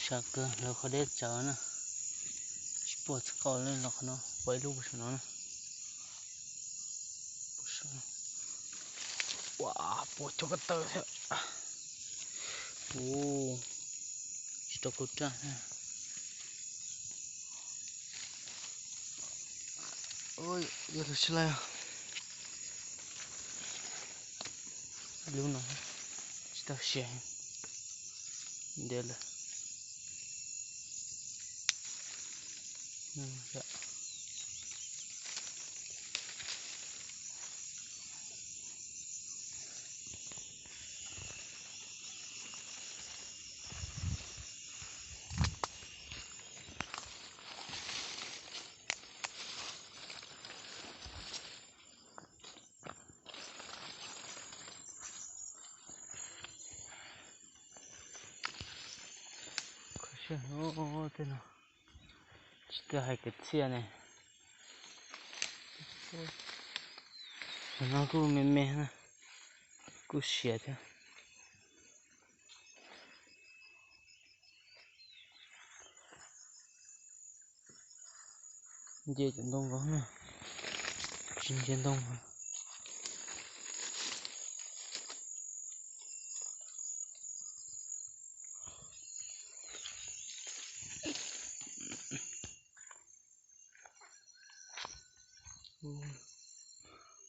Tsawv kawg, lawv qhov deb tsawv na. Tsis pom txij qaum li los qhov no, pom ib lub puag saum no na. Ua, pom cov ko taw thiab. Ua, tsis tau kaub raj na. Yog lawv tsis laij. Lub no tsis tau siav ntiav lawm. Tej no tsis tau hais kwv txhiaj ne. Tus no kuj me me na, kuj siav thiab. Nce cov ntoo vov na, tsis nce ntoo.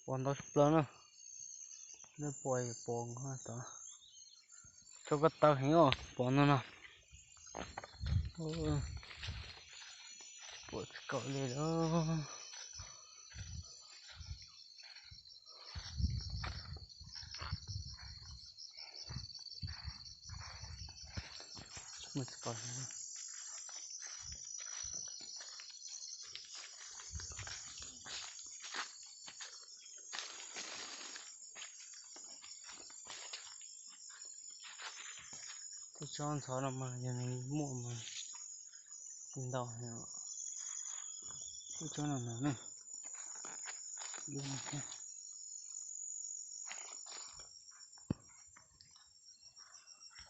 Pom ntau tshaj plaws na, nej pom pom tod. Tso ko taw heev os, pom no no. Pom tsis kaum li lawm. Tej tsob ntxhov no mas yog nws muaj mas ntau heev. Tej tsob no no na, lub no thiab.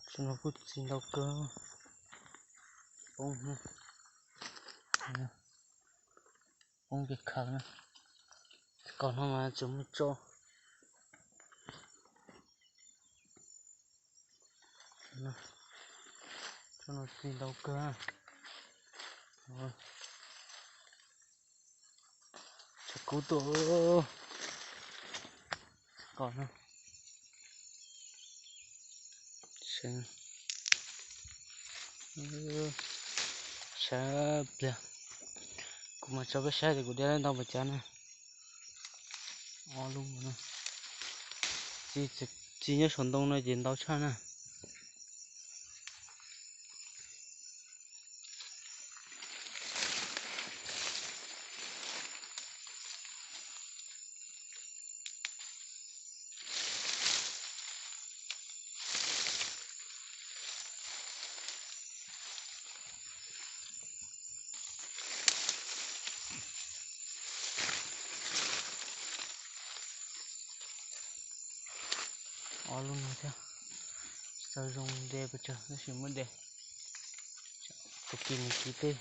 Tsob no kuj txi ntau kawg. Poob, poob kev khaws na. Kaum no mas tseem muaj tso. Tsob no txi ntau kawg. Tshav kub tuaj. Kaum no. Sab pliag. Kuv mas tso peb saib tias kuv de tau npaum cas na. Ob lub no. Txi nyob saum ntoo no ces ntau tshaj na. Ob lub no thiab. Tsis tau zoo de pes tsawg tab sis muab de. Tus kis nws kis tej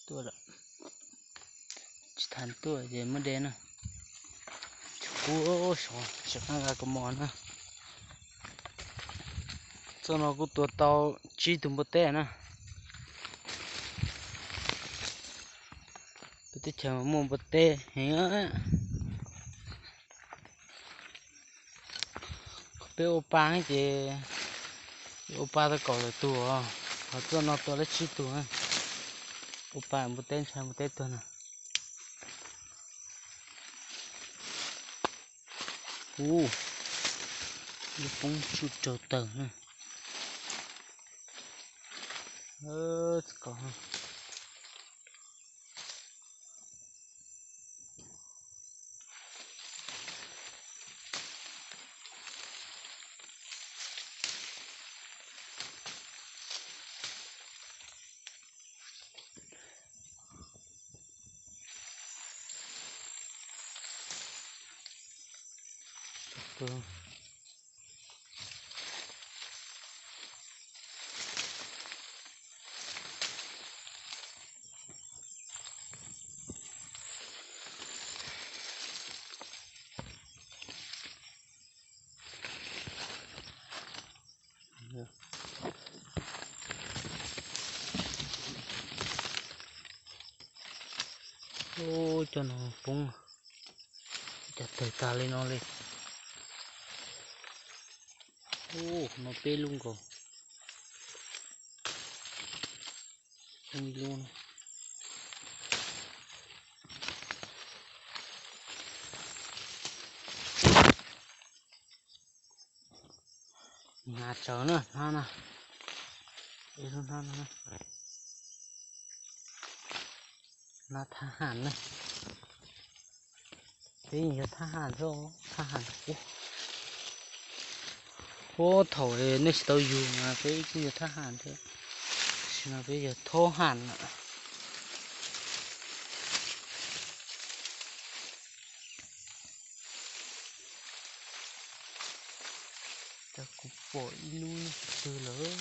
tuaj lawm. Tsis tas tuaj ces muab de na. Tshav kub sov tsis qab nqa kaus mom na. Txoj no kuj tua tau tsib tug npua teb na. Peb teb chaws mas muaj npua teb heev. Peb ua pa ces ua pa tau kaum tawm tug, ho txoj no tua lawm tsib tug. Ua pa npua teb ntshai npua teb tuag na. Ub, lub poob tsuj rau tawg na. Cov no poob, cas tawg tag li no li. Ub, no peb lub nkaus. Poob ib lub no. Hnav tsawv na, hnab no, hnab no, hnab thab ham na. Peb yog thab ham xwb, thab ham. Ub, thaum nej tsis tau yug mas peb kuj yog thab ham thiab, tam sim no peb yog thob ham na. Cas kuv pom ib lub twg lawm.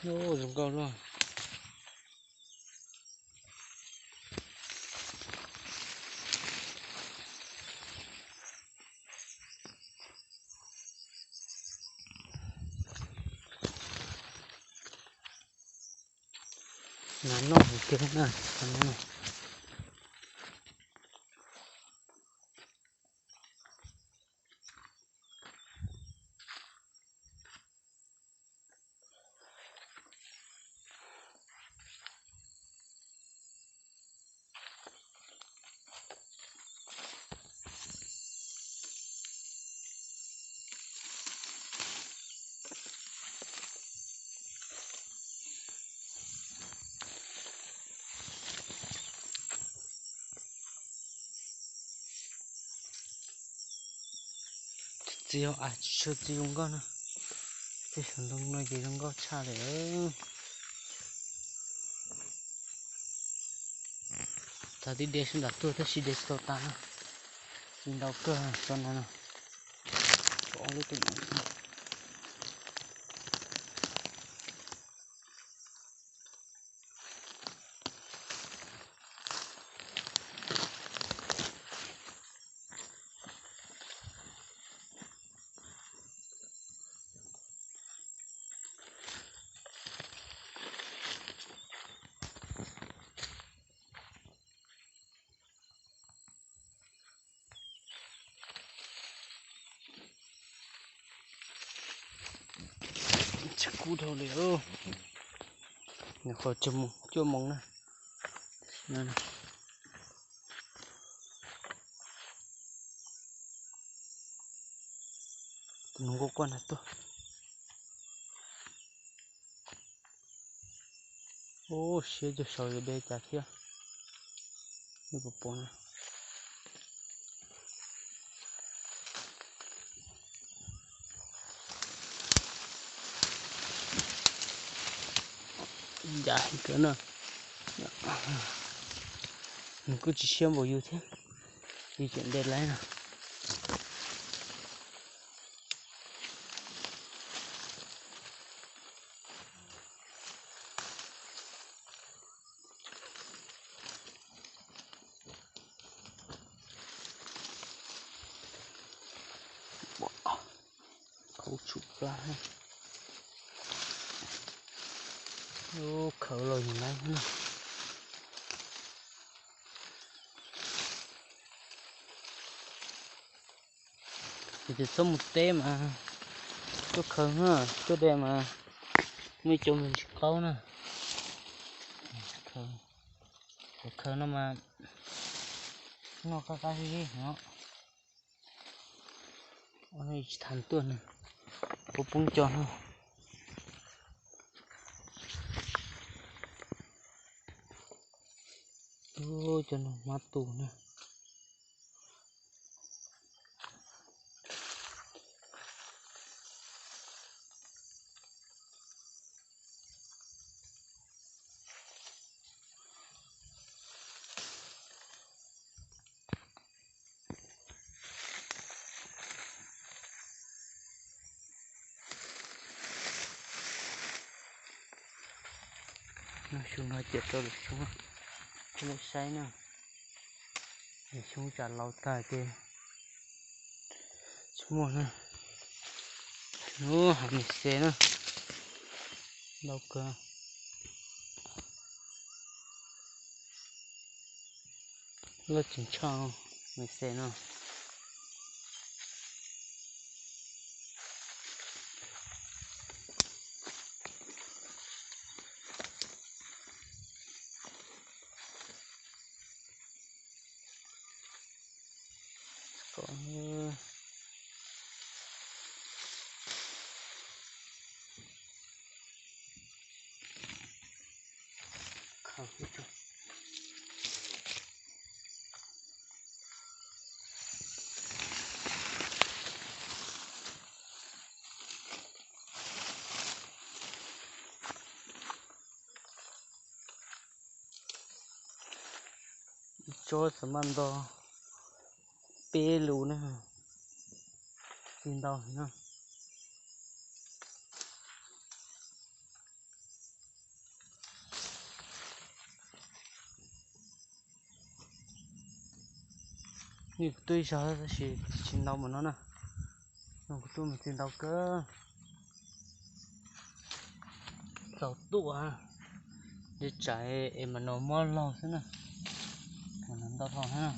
Ub, zoo nkauj luaj. Nas noj hauv kiag na. Txiv, txiv zoo nkauj na. Tej saum ntoo no ces zoo nkauj tshaj li. Txawm tib de sawv ntawm tuaj tab sis de tsis tau tas na. Txiv ntau kawg tso no no. Ob lub tej no. Tsis kub dhau li. Nws qhov cuaj moos na. Tus nus nkuaj quaj ntag tuaj. Ub, siab cuag saud yuav de cas thiab. Nej puas pom na. Yam heev kawg na. Nws kuj tsis siab npaum yus thiab, yus tseem de laiv no. Khaub tshum plab. Khaws los yus laiv na. Ces txhob mus teb mas, tuaj khaws na, tuaj de mas, muaj ib co me ntsis qaub na. Khaws no mas noj qab qab zib zib no. Tsis tham tuaj na, poob poob co no. Cov no hmab tus na. Xyoo no ces rau lwm xyoo, tsis muaj saib na. Xyoo tsam laus tag ces tsis muaj na. Ub, hav mis xes na, ntau kawg. Loj tsis ntsha, mis xes no. Ib tsob xav maj nto peb lus na, tsis ntau no. Nws kuj tuaj ib zaug tab sis tsis ntau npaum no na. No kuj tuaj mus tsis ntau kawg. Txaus tuaj, nws tsam es mas no mob laug xwb na. Ntau hlo na.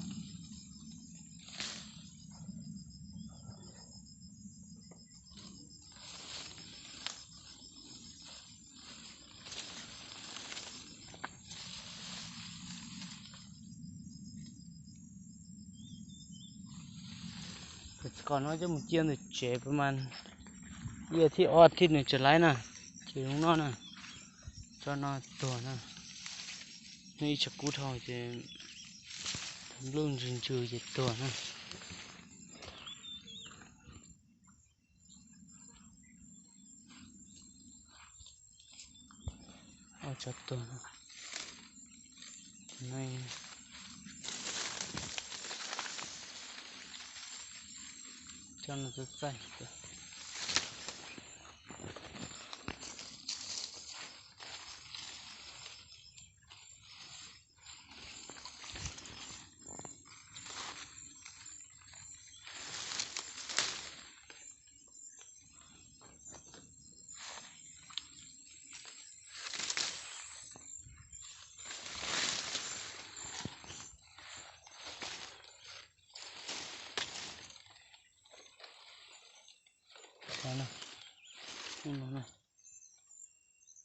Kom no coj mus cia ntawm tsev pab mas ib as thiv ob as thiv nws tseem laib na. Ces zoo no na, tsob no tuag na. Nws ib tsam kub dhau ces nplooj ntsws ntsws ces tuag na. Ob tsob tuag no. Tsob no txaij txaij.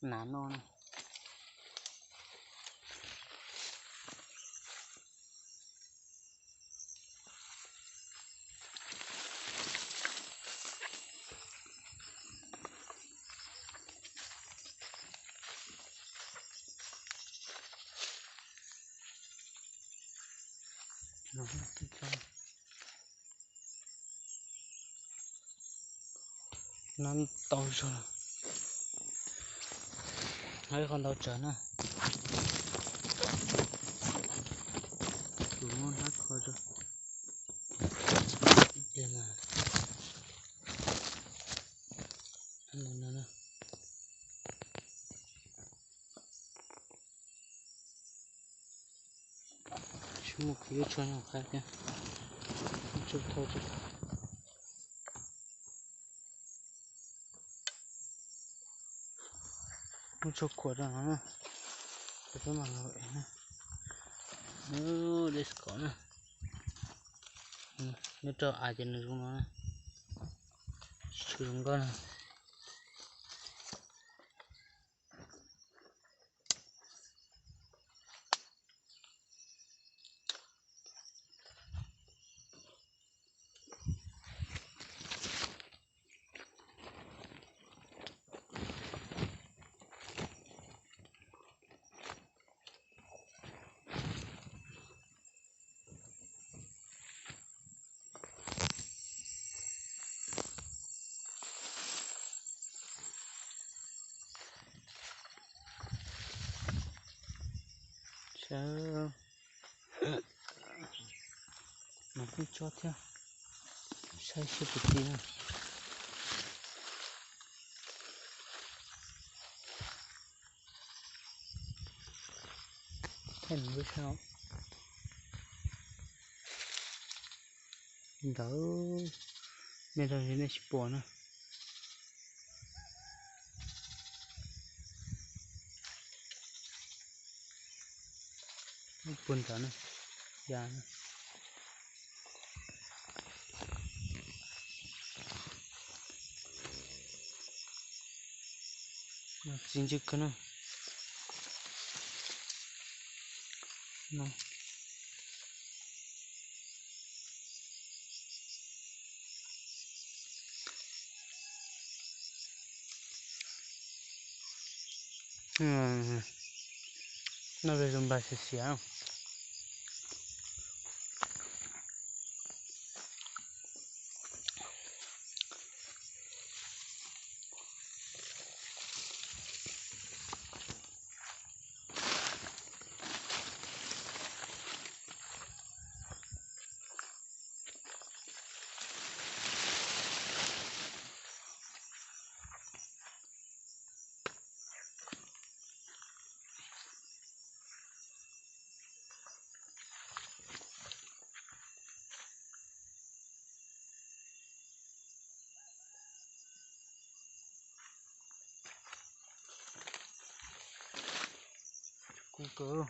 Nav no na. Nab tau zog, nab ib qho ntau tsawg na. Tus muab nab kho rau. Ib pliag mas no na. Tsis muaj qhov yuav tshuaj nyob qab thiab. Tshuaj thauj tshuaj, muab tshuaj khuam rau no na. Peb mam los na. Let's go na. Nyob rau av ces nws zoo no na. Tsis tshua zoo nkauj na. Saib, mas pheej tsob thiab, saib seb puas ti na. Thaij nws lub sab ntawd, me rau nej tsis pom na. puag ntawd na, ya na. Txiv ntswg kawg na. Noj zoo npag siav siav. Kub kawg.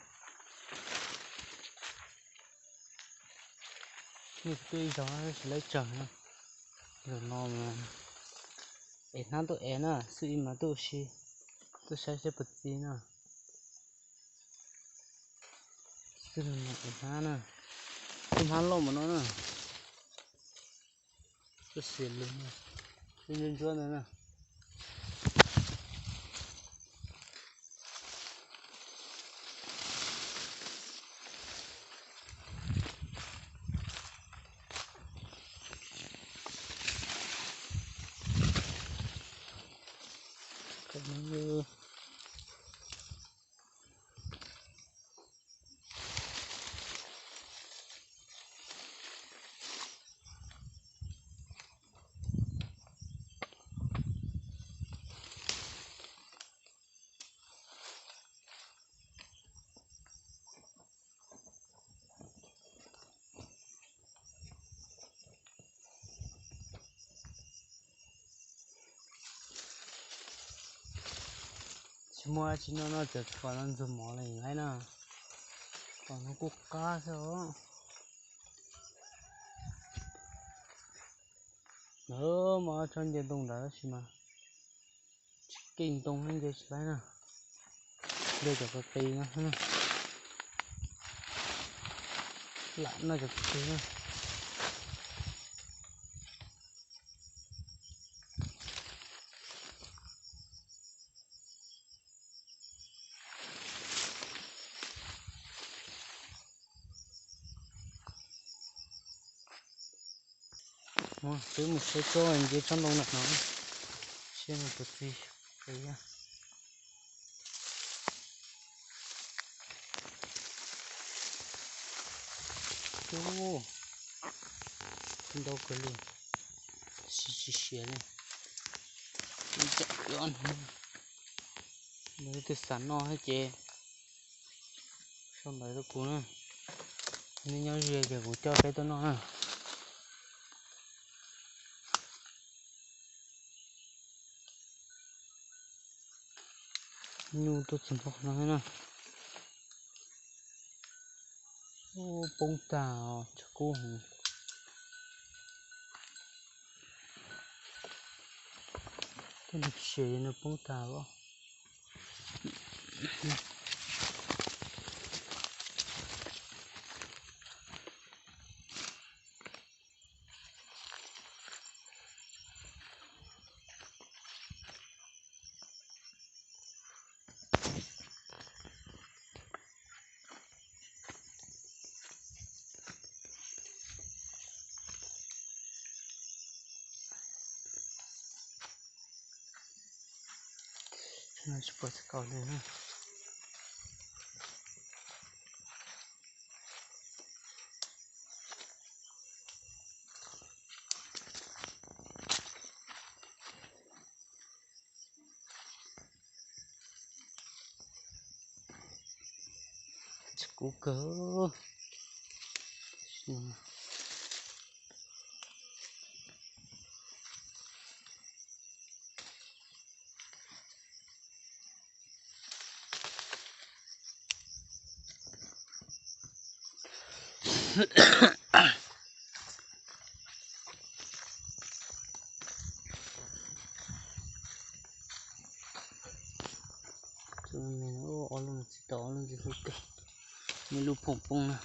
Nej tuaj ib zaug tab sis lawv tsawg na. Zaum no mas es hnab tuaj es na, xwb ib mas tuaj si, tuaj saib seb puas txi na. Xwb no es hnab na, tuaj hnab loj mas no na. Tuaj xiav lus na, tuaj ntsuab ntsuab ntawd na. Tsis muaj tsis noj no ces kom no ntxuag mov li lawm na. Kom no kuj qab xwb os. Lawv mas tso nce ntoo ntawd tab sis mas tsis keej ntoo nce tsis laib na. Nce cov qis qis no, lam noj cov qis qis na. Peb mus saib tsob nce tsob ntoo na no, saib nws puas txi qis. Ub, ntau kawg li, siav tsis siav li. Ib tsam ib ob hnub, ib tug xav noj thiab ces sau ntawv rau kuv na. Nej nyob ze ces kuv coj peb tuaj noj na. Nyuj tuaj txog ntua no na. Ub, poob tag os, tshav kub heev. Tej nws siav nws poob tag os. Tsis pom tsis kaus li na. Tsis kub kawg. Ob lub tsis tau, ob lub ntxim hlub kawg, muaj lub phoom poob na.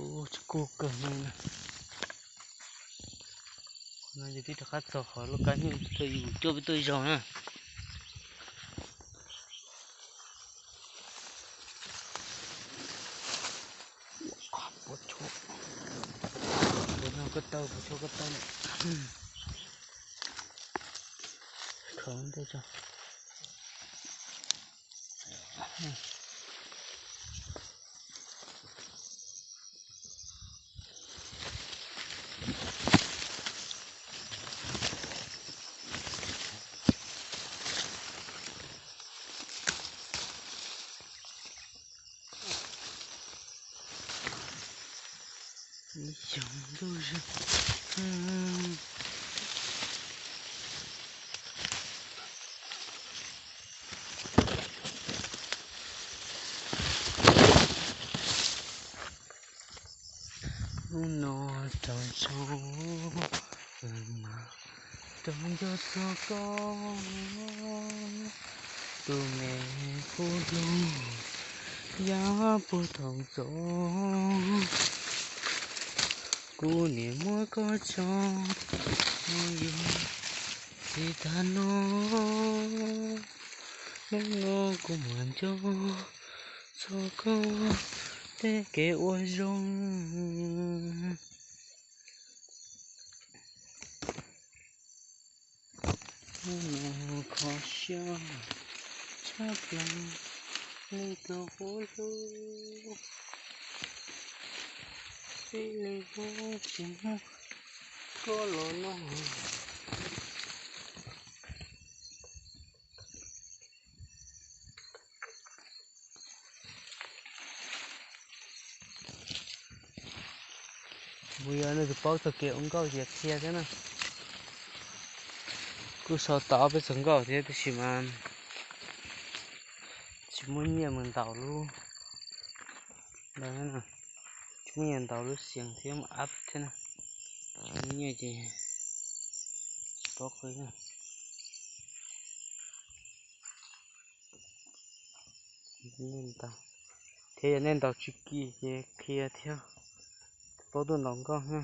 Ub, tsis kub kawg no. Qhov no ces twb rov qab txog qhov lub kab nyuj tuaj yus cuab peb tuaj ib zaug na. Puas tsuaj, puas tsuaj koj taw, puas tsuaj koj taw. Khawb ntej tso. Ib xyoos ntuj zoo. Hnub no rau ntsuag, rau nco txog koj, tus me qub hlub, yog puag thaum ntxov, kuv niam muab koj tso, yus tsis tag no, hnub no kuv mam nco txog koj tej kev ua zoo. Hnub no kho siab tshaj plaws, nej tus qub hlub, txij li hnub tsis muaj koj los no. Kuv yog nej tus paub txog kev ua nkauj ces qhia thiab na. Kuj sau tau ob peb txoj nkauj thiab tab sis mas tsis muaj nyiaj mus ntaus lub ntawd, tsis muaj nyiaj ntaus lub xias thiab mus ab thiab na. Tsis muaj nyiaj ces tsis paub qhia na. Thiab yog nej ntaus tsis kim ces qhia thiab, paub tuaj ntaus nkauj na.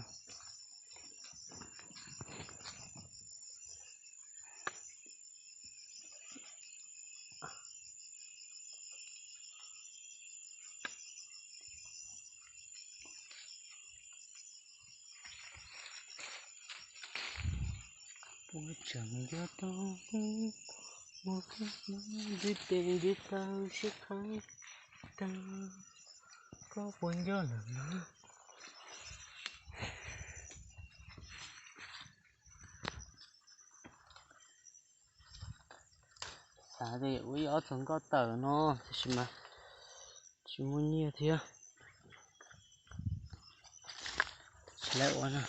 Puas tseem nco tau mus koj ntib tes ntib taw sib qhaib tawg, koj puas nco lawm no? Xav tias ua ib ob txoj nkauj tawm no tab sis mas tsis muaj nyiaj thiab, tsis lawv ua na.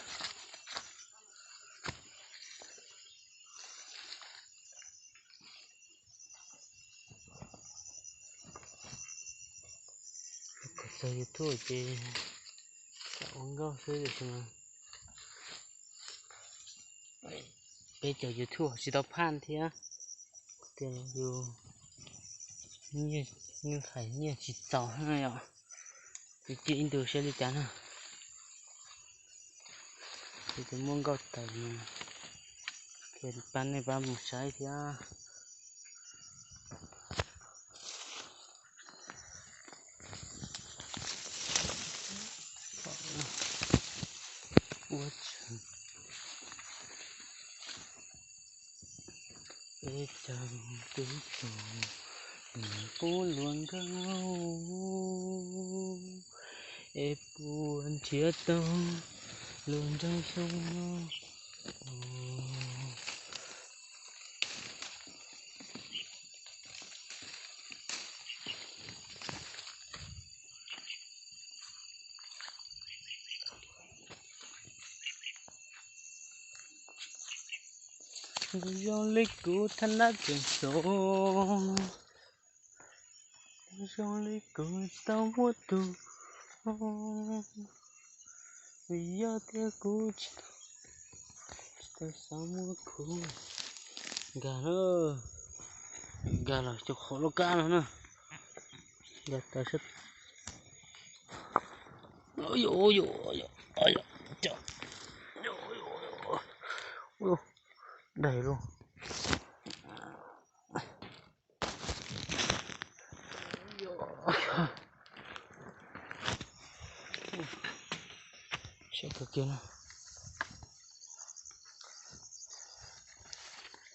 Txog YouTube ces ua nkauj xwb tiam sis mas peb cov YouTube tsis tau phaj thiab, tias yus nyiaj, nyiaj hais nyiaj tsis txaus na yom. Ces cia ib ntus saib li cas na. Ces tus muaj nkauj tawm no, ces pab nej pab mus saib thiab. Ua tseem peb caug twb txog nws qub luag nkauj, es puas nrhiav tau luag nraug xyoo no. Zoo li kuv thaj nab tseem xyov, zoo li kuv tsis tau muaj tus, vim yog tias kuv tsis tau, tsis tau xav muab khuv. Nkag na, nkag los cov qhov loj kab no na, nkag tas sab. Daig lug. Siab kawg kiag na.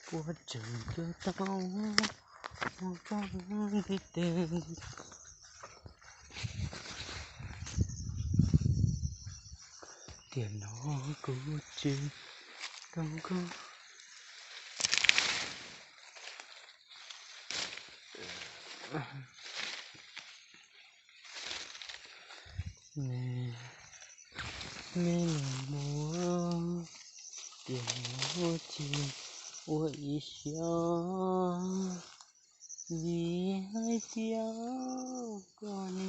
Puab tseem coj tau mus txog ntiaj teb. Tiam no kuv tsis tau nkauj. Me, me nus muag, tiam no tsis ua ib siab, vim hais tias koj ni.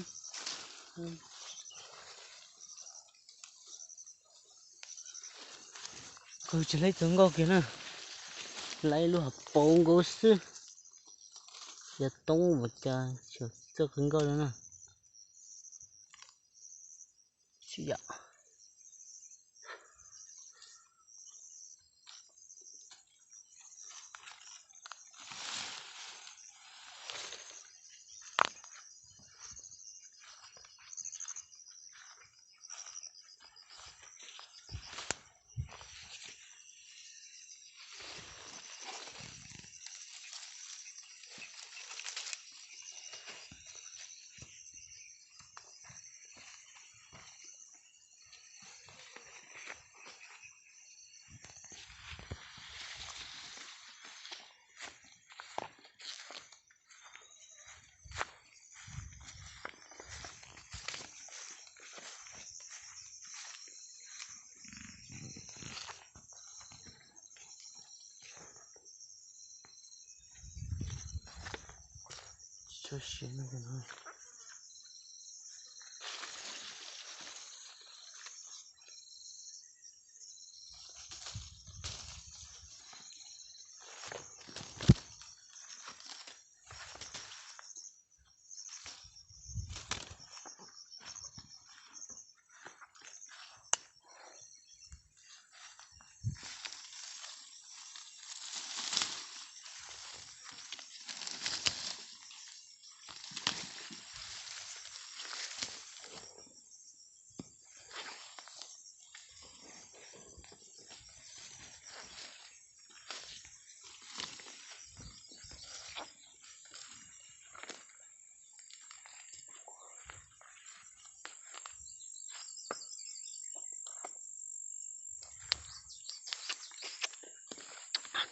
Kuv tsis laib tau nkauj kiag na, laib lub hauv paus nkaus xwb. Yog toob ua cas txawj qhwv nkauj li na. Tsis yam. Tsis tshua siab no.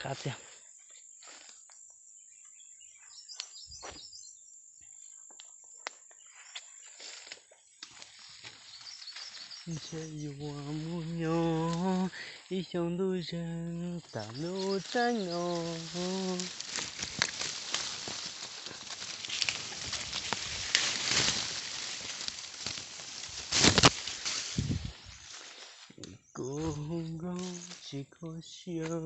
Qab tiag. Ntshe yuav mus nyob ib xyoo ntuj zeeg tas lub tsev no. Kuv hu nkauj tsis kho siab.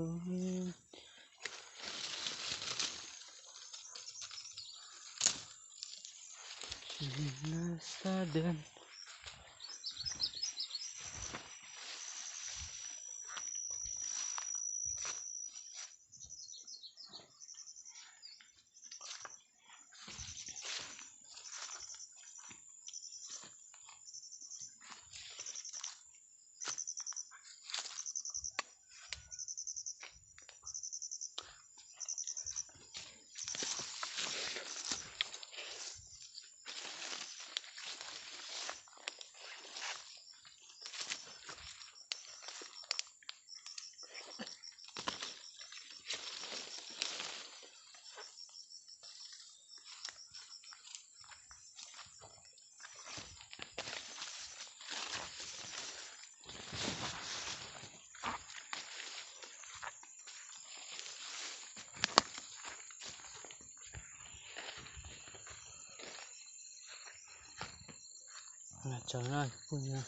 Tsaus no kuj yog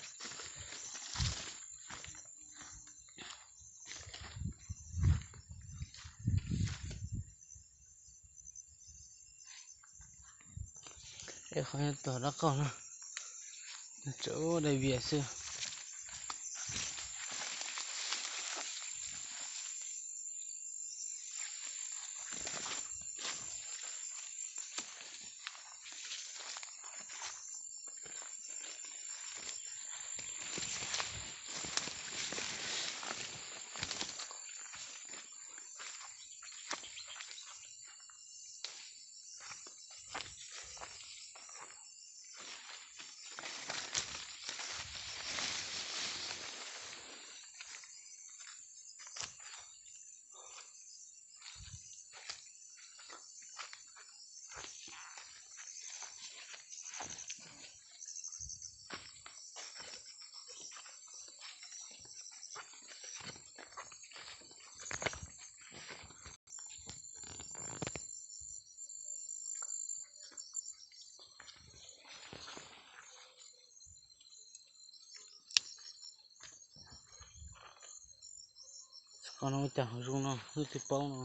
es qhov yog tom dab qaug no, tsuas dai vias xwb. Qhov no ua cas ho zoo no wb tsis paub no.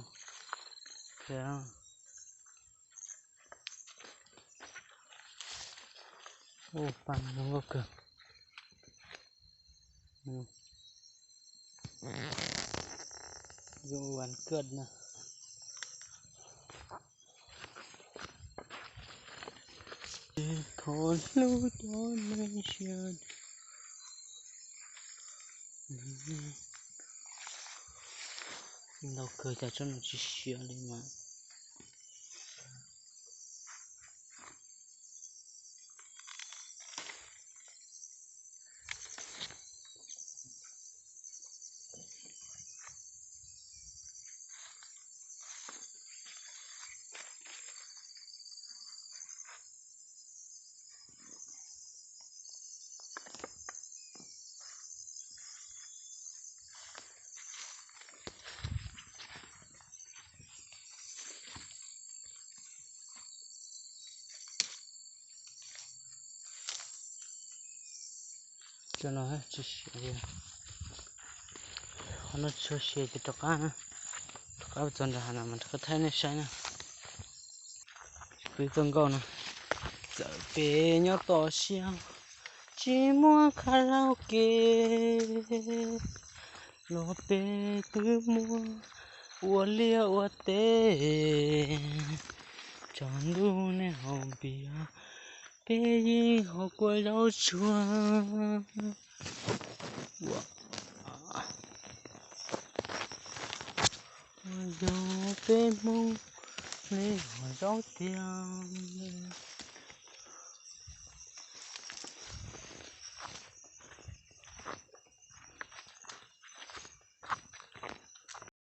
Ua pa zoo nkauj kawg. Zoo vas kawj na. Thov hlub cov neeg siab. Ntau kawg cas tsob no tsis siav li mas. Cov no tsis siav li. Qhov no tsis siav ces rov qab, rov qab txog nram hav no mas rov qab thaij nej saib na. Kwv txoj nkauj no. Txawm peb nyob toj siab, tsis muaj karaoke, los peb twb muaj ua liaj ua teb. Tsaus ntuj nej haus npias, peb yeej haus kua zaub tsuag. Yog peb Hmoob, nej haus zaub tiag.